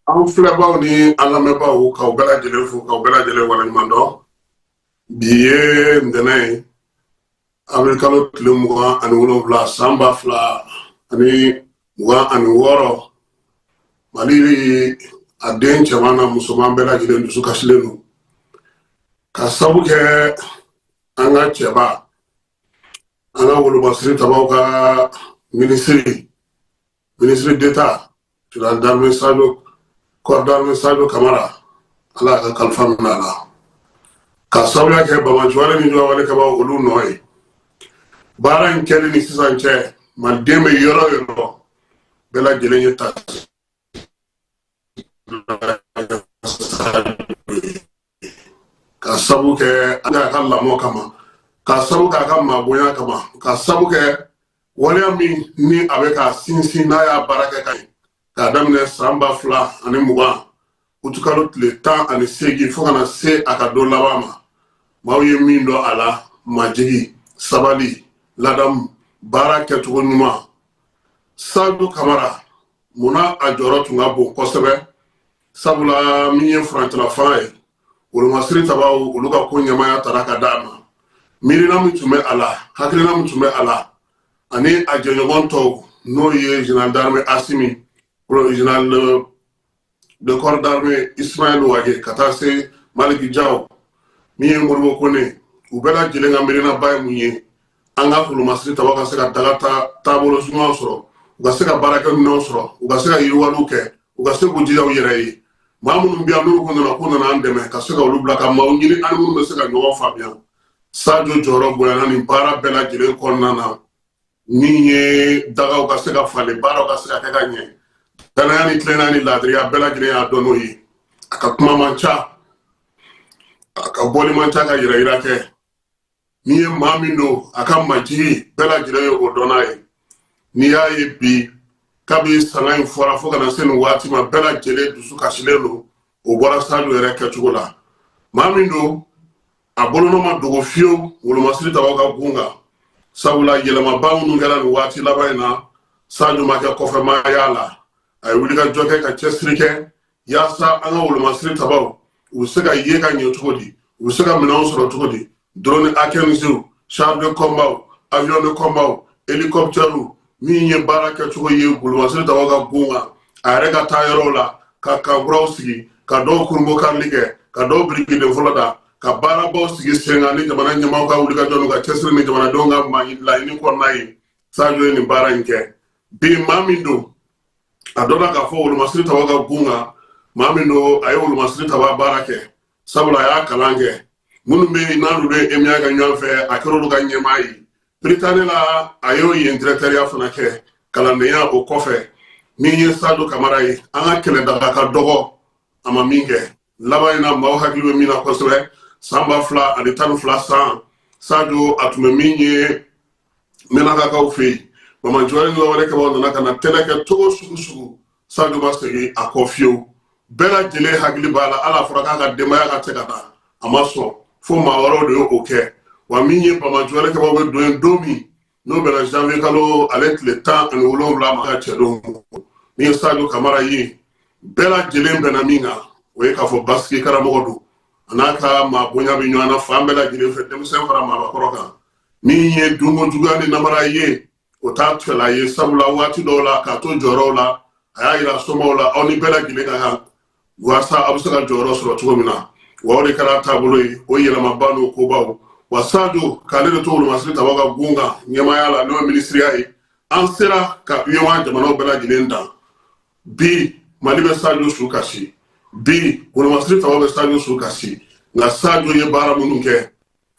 An filɛbaw ni an lamɛnbaaw, k'aw bɛɛ lajɛlen fo, k'aw bɛɛ lajɛlen waleɲuman dɔn. Bi ye ntɛnɛn ye, avril kalo tile 27, san 2026. Mali a den cɛman n'a musoman bɛɛ lajɛlen dusu kasilen don ka sabu kɛ an ka cɛba, an ka wolomasiri tabaw ka minisiri, ministre d'État, général d'armée Sadio, corps d'armée Sadio Kamara, Ala y'a ka kalifa minɛ a la ka sababuya kɛ banbaanciwale ni juguyawale kɛbaaw olu nɔ ye. Baara in kɛli ni sisan cɛ, maliden bɛ yɔrɔ o yɔrɔ, bɛɛ lajɛlen ye ta ka sabu kɛ a ka lamɔ kama, ka sabu kɛ a ka maabonya kama, ka sabu kɛ waleya min ni a bɛ k'a sinsin n'a y'a baara kɛ ka ɲɛ k'a daminɛ san 2020 utukalo tile 18 fo ka na se a ka don laban ma. Maaw ye min dɔn a la: majigi, sabali, ladamu, baara kɛcogo ɲuman. Sadio Kamara, munna a jɔyɔrɔ tun ka bon kosɛbɛ? Sabula min ye furancɛla fanga ye, wolomasiri tabaw olu ka ko ɲɛmaaya tara ka d'a ma. Miirina min tun bɛ a la, hakilina min tun bɛ a la, ani a jɛɲɔgɔn tɔw, n'o ye général d'armée Asimi, général de corps d'armée Ismaël Wage, ka taa se Maliki Jaw, min ye Modibo Kone, u bɛɛ lajɛlen ka miirinaba ye mun ye? An ka wolomasiri tabaw ka se ka daga taabolo ɲuman sɔrɔ, u ka se ka baarakɛminɛnw sɔrɔ, u ka se ka yiriwaliw kɛ, u ka se k'u jija u yɛrɛ ye. Maa minnu bɛ yan, n'olu ko nana k'u nana an dɛmɛ, ka se ka olu bila ka maaw ɲini ani minnu bɛ se ka ɲɔgɔn faamuya. Sadio jɔyɔrɔ bonyana nin baara bɛɛ lajɛlen kɔnɔna na. Min ye dagaw ka se ka falen, baaraw ka se ka kɛ ka ɲɛ, danaya ni tilennenya ni laadiriya, bɛɛ lajɛlen y'a dɔn n'o ye. A ka kuma man ca, a ka bɔli man ca ka yɛrɛ yira kɛ. N'i ye maa min don, a ka majigi, bɛɛ lajɛlen ye o dɔn n'a ye. N'i y'a ye bi, kabi sanga in fɔra fo ka na se nin waati ma, bɛɛ lajɛlen dusu kasilen don. O bɔra Sadio yɛrɛ kɛcogo la. Maa min don, a bolonɔ ma dogo fiyewu wolomasiri tabaw ka gun kan, sabula yɛlɛmaba minnu kɛra nin waati laban in na, Sadio ma kɛ kɔfɛmaaya la. A ye wulikajɔ kɛ ka cɛsiri kɛ yaasa an ka wolomasiri tabaw u bɛ se ka ye ka ɲɛ cogo di, u bɛ se ka minɛnw sɔrɔ cogo di: drone A15, char de combat, avion de combat, hélicoptère. Min ye baara kɛcogo ye wolomasiri tabaw ka gun kan, a yɛrɛ ka taa yɔrɔw la ka kankuraw sigi, ka dɔw kurunbo karili kɛ, ka dɔw birikiden fɔlɔ da, ka baarabaw sigi sen kan ni jamana ɲɛmaaw ka wulikajɔ n'u ka cɛsiri ni jamanadenw ka laɲini kɔnɔna ye. Sadio ye nin baara in kɛ. Bi, maa min don, a dɔnna k'a fɔ wolomasiri tabaw ka gun kan, maa min don, a ye wolomasiri taba baara kɛ, sabula a y'a kalan kɛ. Minnu bɛ yen n'olu bɛ EMIA kɛ ɲɔgɔn fɛ, a kɛra olu ka ɲɛmaa ye. Prytanée la, a y'o yen directeurya fana kɛ kalandenya. O kɔfɛ, min ye Sadio Kamara ye, an ka kɛlɛdaga ka dɔgɔ, a ma min kɛ laban in na, maaw hakili bɛ min na kosɛbɛ, san 2012 san, Sadio a tun bɛ min ye Menakakaw fɛ yen, banbaanciwale ni wale kɛbaaw nana ka na tɛnɛ kɛ cogo sugu sugu, Sadio ma segin a kɔ fiyewu. Bɛɛ lajɛlen hakili b'a la, hali a fɔra k'a ka denbaya ka cɛ ka taa, a ma sɔn, fo maa wɛrɛw de ye o kɛ. Wa min ye banbaanciwale kɛbaaw bɛ don yen don min, n'o bɛnna janvier kalo ale tile 17 ma, ka cɛdenw, min ye Sadio Kamara ye, bɛɛ lajɛlen bɛnna min kan, o ye k'a fɔ basigi karamɔgɔ don. A n'a ka maa bonya bɛ ɲɔgɔn na fan bɛɛ lajɛlen fɛ, denmisɛn fara maabakɔrɔ kan. Min ye dunko juguya ni namara ye, o t'a fɛla ye, sabula waati dɔw la, k'a to jɔyɔrɔw la, a y'a yira somaw la, aw ni bɛɛ lajɛlen ka kan walasa aw bɛ se ka jɔyɔrɔ sɔrɔ cogo min na. Wa o de kɛra taabolo ye, o yɛlɛmaba n'o kobaw. Wa Sadio, k'ale de to wolomasiri tabaw ka gun kan ɲɛmaaya la, n'o ye minisiriya ye, an sera ka UEMOA jamanaw bɛɛ lajɛlen dan. Bi, Mali bɛ Sadio su kasi. Bi wolomasiri tabaw bɛ Sadio su kasi, nka Sadio ye baara minnu kɛ,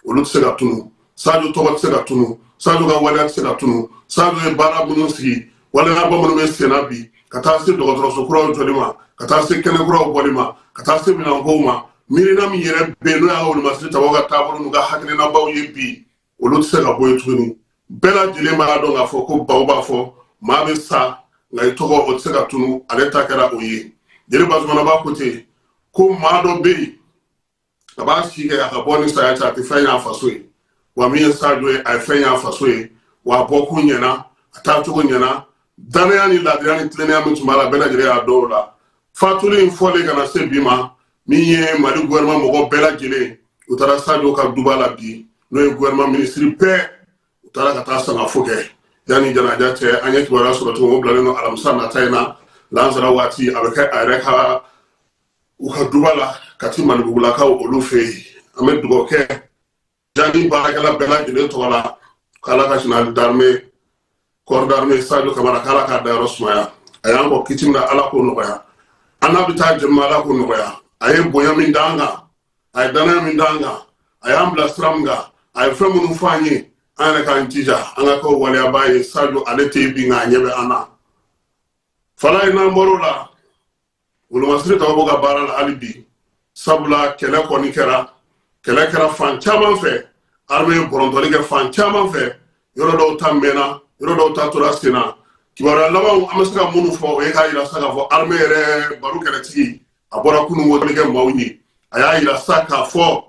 olu tɛ se ka tunu. Sadio tɔgɔ tɛ se ka tunu, Sadio ka waleya tɛ se ka tunu. Sadio ye baara minnu sigi, waleyaba minnu bɛ senna bi, ka taa se dɔgɔtɔrɔso kuraw jɔli ma, ka taa se kɛnɛ kuraw bɔli ma, ka taa se minɛnkow ma, miirina min yɛrɛ bɛ yen, n'o y'a ka wolomasiri tabaw ka taabolo n'u ka hakilinabaw ye bi, olu tɛ se ka bɔ yen tuguni. Bɛɛ lajɛlen b'a dɔn k'a fɔ ko baw b'a fɔ maa bɛ sa, nka i tɔgɔ, o tɛ se ka tunu. Ale ta kɛra o ye. Jeli Basumana b'a ko ten ko maa dɔ bɛ yen, a b'a si kɛ a ka bɔ ni saya cɛ, a tɛ fɛn y'a faso ye. Wa min ye Sadio ye, a ye fɛn y'a faso ye. Wa a bɔkun ɲɛna, a taacogo ɲɛna, danaya ni laadiriya ni tilennenya min tun b'a la, bɛɛ lajɛlen y'a dɔn o la. Fatuli in fɔlen ka na se bi ma, min ye Mali gouvernement mɔgɔ bɛɛ lajɛlen, u taara Sadio ka duba la bi, n'o ye gouvernement ministre bɛɛ, u taara ka taa sangafo kɛ yanni janaja cɛ. An ye kibaruya sɔrɔ cogo, o bilalen don alamisa nata in na, lansara waati, a bɛ kɛ a yɛrɛ ka u ka duba la Kati Malibugulakaw olu fɛ yen. An bɛ dugawu kɛ jani baarakɛla bɛɛ lajɛlen tɔgɔ la, k'Ala ka général d'armée, corps d'armée Sadio Kamara, k'Ala k'a dayɔrɔ sumaya. A y'an kɔ kiti min na, Ala k'o nɔgɔya. An n'a bɛ taa jɛma, Ala k'o nɔgɔya. A ye bonya min d'an kan, a ye danaya min d'an kan, a y'an bila sira min kan, a ye fɛn minnu fɔ an ye, an yɛrɛ k'an jija an ka kɛ waleyaba ye. Sadio ale tɛ yen bi, nka a ɲɛ bɛ an na. Fala ye, n'an bɔr'o la, wolomasiri tɔgɔ b'o ka baara la hali bi, sabula kɛlɛ kɔni kɛra, kɛlɛ kɛra fan caman fɛ. Armée ye bɔrɔntɔli kɛ fan caman fɛ, yɔrɔ dɔw ta mɛnna, yɔrɔ dɔw ta tora sen na. Kibaruya labanw an bɛ se ka minnu fɔ, o ye k'a yira sa k'a fɔ armée yɛrɛ baro kɛlɛtigi, a bɔra kunun ko kɛ maaw ye. A y'a yira sa k'a fɔ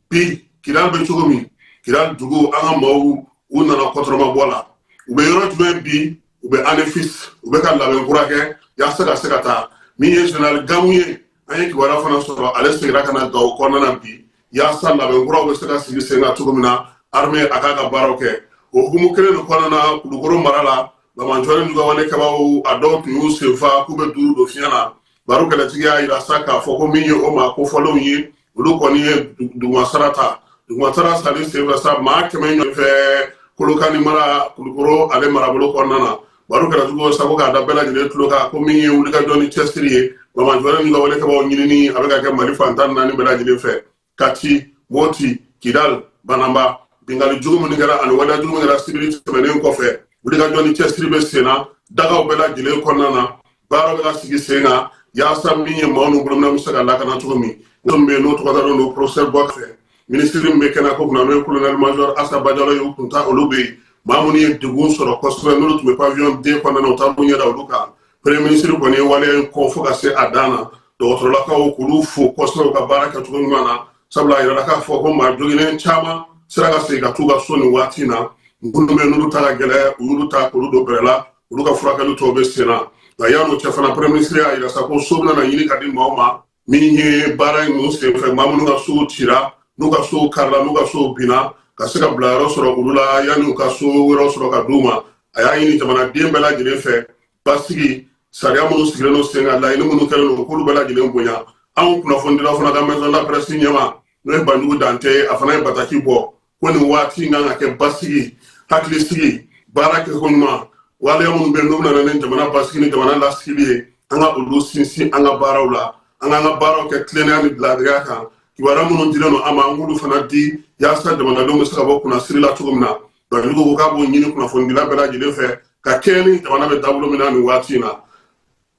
bi Kidali bɛ cogo min, Kidali dugu, an ka maaw u nana kɔtɔrɔmabɔ la. U bɛ yɔrɔ jumɛn bi? U bɛ Anefis, u bɛ ka labɛn kura kɛ yaasa ka se ka taa. Min ye général Gamu ye, an ye kibaruya fana sɔrɔ, ale seginna ka na Gawo kɔnɔna na bi, yaasa labɛn kuraw bɛ se ka sigi sen kan cogo min na, armée a k'a ka baaraw kɛ. O hukumu kelen de kɔnɔna na, Kulukoro mara la, Bamancɔri n'u ka walekɛbaaw, a dɔw tun y'u senfa k'u bɛ duuru don fiɲɛ na. Baro kɛlɛtigi y'a yira sa k'a fɔ ko min ye o maa kofɔlenw ye, olu kɔni ye dugumasara ta. Dugumasara sali senfɛ sa, maa 100 ɲɔgɔn fɛ Kolokani mara, Kulukoro ale marabolo kɔnɔna na. Baro kɛlɛtigiw sago k'a da bɛɛ lajɛlen tulo kan ko min ye wulikajɔ ni cɛsiri ye, Bamancɔri n'u ka walekɛbaaw ɲinini, a bɛ ka kɛ Mali fan 14 bɛɛ lajɛlen fɛ, Kati, Moti, Kidal, Banamba. Bingali jugu minnu kɛra ani waleya jugu minnu kɛra sibiri tɛmɛnen kɔfɛ, wulikajɔ ni cɛsiri bɛ sen na dagaw bɛɛ lajɛlen kɔnɔna na. Baara bɛ ka sigi sen kan yaasa min ye maaw n'u bolominɛn bɛ se ka lakana cogo min. Min bɛ yen, n'o tɔgɔ dalen don professeur Bɔ fɛ, minisiri min bɛ kɛnɛya ko kunna, n'o ye colonel major Asa Bajalo ye, u kun ta olu bɛ yen. Maa minnu ye degun sɔrɔ kosɛbɛ, n'olu tun bɛ pavillon D kɔnɔna na, u taar'u ɲɛ da olu kan. Premier ministre kɔni ye waleya in kɔn fo ka se a dan na. Dɔgɔtɔrɔlakaw, k'olu fo kosɛbɛ u ka baara kɛcogo ɲuman na, sabula a yirala k'a fɔ ko maa joginnen caman sera ka segin ka t'u ka so nin waati in na. Minnu bɛ yen, n'olu ta ka gɛlɛn, u y'olu ta k'olu don bɛrɛ la, olu ka furakɛli tɔw bɛ sen na. Nka yan'o cɛ fana, premier ministre y'a yira sa ko so bɛna na ɲini ka di maaw ma. Min ye baara in ninnu senfɛ, maa minnu ka sow cira, n'u ka sow karila, n'u ka sow binna, ka se ka bila yɔrɔ sɔrɔ olu la yanni u ka so wɛrɛw sɔrɔ ka d'u ma. A y'a ɲini jamanaden bɛɛ lajɛlen fɛ, basigi sariya minnu sigilen don sen kan, laɲini minnu kɛlen don, k'olu bɛɛ lajɛlen bonya. Anw kunnafonidilaw fana ka maison de la presse ɲɛma, n'o ye Banjugu Dante ye, a fana ye bataki bɔ ko nin waati in kan ka kɛ basigi, hakilisigi, baara kɛko ɲuman. Waleya minnu bɛ yen, n'u bɛna ni jamana basigi ni jamana lasigili ye, an ka olu sinsin an ka baaraw la, an k'an ka baaraw kɛ tilennenya ni biladiriya kan. Kibaruya minnu dilen don an ma, an k'olu fana di yaasa jamanadenw bɛ se ka bɔ kunnasiri la cogo min na. Banjugu ko k'a b'o ɲini kunnafonidila bɛɛ lajɛlen fɛ ka kɛɲɛ ni jamana bɛ taabolo min na nin waati in na.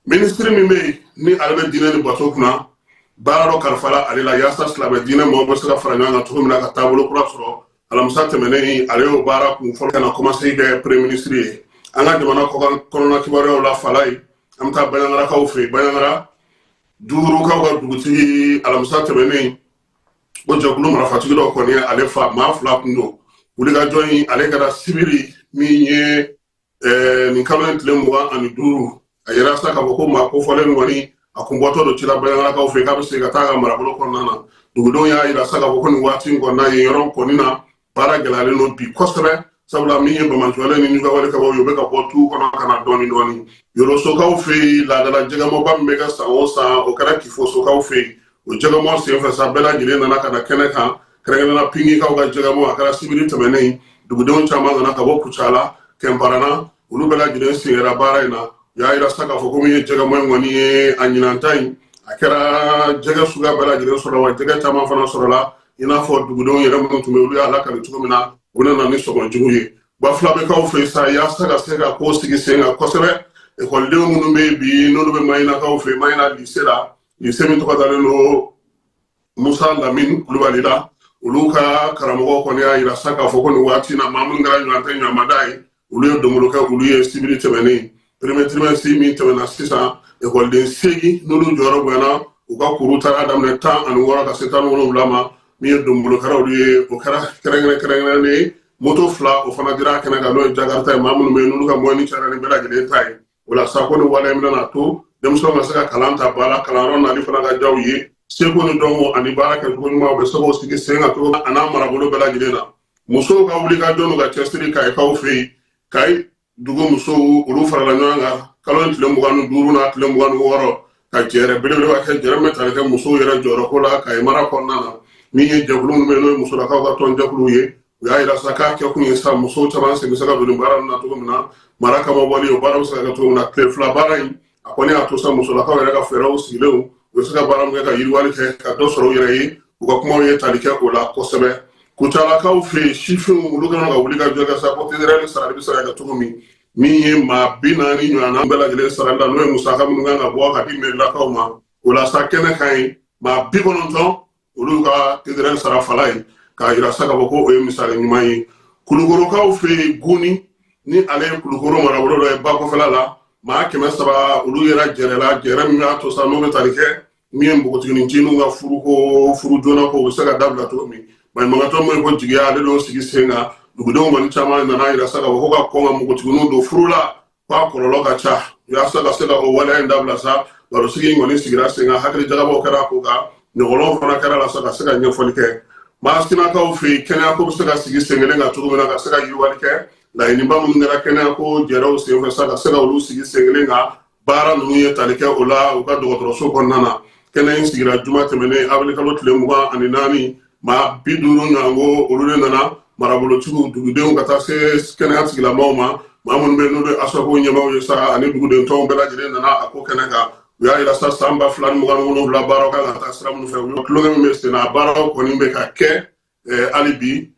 Minisiri min bɛ yen, ni ale bɛ diinɛ ni bato kunna, baara dɔ kalifala ale la yaasa silamɛ diinɛ mɔgɔw bɛ se ka fara ɲɔgɔn kan cogo min na ka taabolo kura sɔrɔ. Alamisa tɛmɛnen, ale y'o baara kun fɔlɔ ka na commencer kɛ premier ministre ye. An ka jamana kɔkan kɔnɔna kibaruyaw la, fala ye, an bɛ taa Baɲangarakaw fɛ yen. Baɲangara duurukaw ka dugutigi, alamisa tɛmɛnen, o jɛkulu marifatigi dɔ kɔni ye ale fa, maa fila kun don. Wulikajɔ in, ale kɛra sibiri min ye nin kalo in tile 25. A yɛrɛ sa k'a fɔ ko maa kofɔlen kɔni, a kun bɔtɔ don cila Baɲangarakaw fɛ, k'a bɛ segin ka taa a ka marabolo kɔnɔna na. Dugudenw y'a yira sa k'a fɔ ko nin waati in kɔnɔna, yen yɔrɔ kɔni na, baara gɛlɛyalen don bi kosɛbɛ, sabula min ye Bamancɔlen ni Ɲugawale kabaw ye, u bɛ ka bɔ tu kɔnɔ ka na dɔɔni dɔɔni. Yorosokaw fɛ yen, laadala jɛgɛmɔba min bɛ kɛ san o san, o kɛra Kifosokaw fɛ yen. O jɛgɛmɔ senfɛ sa, bɛɛ lajɛlen nana ka na kɛnɛ kan, kɛrɛnkɛrɛnnenya Pingikaw ka jɛgɛmɔ, a kɛra sibiri tɛmɛnen. Dugudenw caman nana ka bɔ Kucala, Kɛnparana, olu bɛɛ lajɛlen seginna baara in na. U y'a yira sa k'a fɔ ko min ye jɛgɛmɔ in kɔni ye, a ɲinanta in, A kɛra jɛgɛ suguya bɛɛ lajɛlen sɔrɔ wa jɛgɛ caman fana sɔrɔla, i n'a fɔ dugudenw yɛrɛ minnu tun bɛ, olu y'a lakali cogo min na, u nana ni sɔngɔ jugu ye. Bafulabɛkaw fɛ sa, yaasa ka se ka ko sigi sen kan kosɛbɛ, ekɔlidenw minnu bɛ yen bi, n'olu bɛ Mahinakaw fɛ, Mahina lycée la, lycée min tɔgɔ dalen don Musa Lamini Kulubali la, olu ka karamɔgɔ kɔni y'a yira sa k'a fɔ ko nin waati na, maa minnu kɛra ɲɔgɔn tɛ ɲɔgɔnmada ye, olu ye donbolo kɛ olu ye sibiri tɛmɛnen. Premier trimestre min tɛmɛna sisan, ekɔliden 8 n'olu jɔyɔrɔ bonyana, u ka kuru taara daminɛ 16 ka se 17 ma. Min ye donbolo kɛra olu ye, o kɛra kɛrɛnkɛrɛn kɛrɛnkɛrɛnnen ye. Moto 2, o fana dira a kɛnɛ kan, n'o ye Jakarta ye, maa minnu bɛ yen n'olu ka moyenne cayara ni bɛɛ lajɛlen ta ye. O la sa, ko ni waleya in bɛna to denmisɛnw ka se ka kalan ta ba la, kalanyɔrɔ nali fana ka diya u ye, seko ni dɔnko ani baara kɛcogo ɲuman, u bɛ se k'o sigi sen kan cogo a n'a marabolo bɛɛ lajɛlen na. Musow ka wuli ka jɔ n'u ka cɛsiri Kayikaw fɛ yen, Kayi dugu musow, olu farala ɲɔgɔn kan kalo in tile 25 n'a tile 26 ka jɛrɛ belebeleba kɛ, jɛrɛ min bɛ tali kɛ musow yɛrɛ jɔyɔrɔko la Kayi mara kɔnɔna na. Min ye jɛkulu minnu bɛ yen, n'o ye musolakaw ka tɔn jɛkuluw ye, u y'a yira sa k'a kɛ kun ye sa, musow caman sen bɛ se ka don nin baara ninnu na cogo min na, mara kama wali o baara bɛ se ka kɛ cogo min na. Tile 2 baara in, a kɔni y'a to sa, musolakaw yɛrɛ ka fɛɛrɛw sigilenw, u bɛ se ka baara min kɛ ka yiriwali kɛ, ka dɔ sɔrɔ u yɛrɛ ye, u ka kumaw ye tali kɛ o la kosɛbɛ. Kucalakaw fɛ yen, sifinw, olu kɛlen ka wuli ka jɔ kɛ sa ko TDR sarali bɛ se ka kɛ cogo min. Min ye maa 40 ɲɔgɔnna bɛɛ lajɛlen sarali la, n'o ye musaka minnu kan ka bɔ ka di mɛrilakaw ma, o la sa, kɛnɛ kan yen, maa 90, olu ka TDR sara fala ye, k'a yira sa k'a fɔ ko o ye misali ɲuman ye. Kulukorokaw fɛ yen, Guni, ni ale ye Kulukoro marabolo dɔ ye ba kɔfɛla la, maa 300, olu yɛrɛ jɛrɛla jɛrɛ min b'a to sa, n'o bɛ tali kɛ min ye npogotiginin ncininw ka furuko, furu joona ko, u bɛ se ka dabila cogo min. Baɲumankɛtɔn min ko Jigiya, ale y'o sigi sen kan. Dugudenw kɔni caman nana yira sa k'a fɔ ko ka kɔn ka npogotigininw don furu la, k'a kɔlɔlɔ ka ca. Yaasa ka se ka o waleya in dabila sa, barosigi in kɔni sigira sen kan, hakili jagabɔw kɛra a ko kan, ɲɔgɔlɔnw fana kɛra la sa ka se ka ɲɛfɔli kɛ. Masinakaw fɛ yen, kɛnɛyako bɛ se ka sigi sen kelen kan cogo min na, ka se ka yiriwali kɛ, laɲiniba minnu kɛra kɛnɛyako jɛrɛw senfɛ sa, ka se ka olu sigi sen kelen kan, baara ninnu ye tali kɛ o la u ka dɔgɔtɔrɔso kɔnɔna na. Kɛnɛ in sigira juma tɛmɛnen, awirilikalo tile 24. Maa 50 ɲɔgɔnko, olu de nana, marabolotigiw, dugudenw, ka taa se kɛnɛya tigilamaaw ma, maa minnu bɛ yen n'olu ye ASACO ɲɛmaaw ye sa, ani duguden tɔnw bɛɛ lajɛlen nana a ko kɛnɛ kan. U y'a yira sa, san 2027 baaraw kan ka taa sira minnu fɛ, u tulonkɛ min bɛ sen na, a baaraw kɔni bɛ ka kɛ hali bi.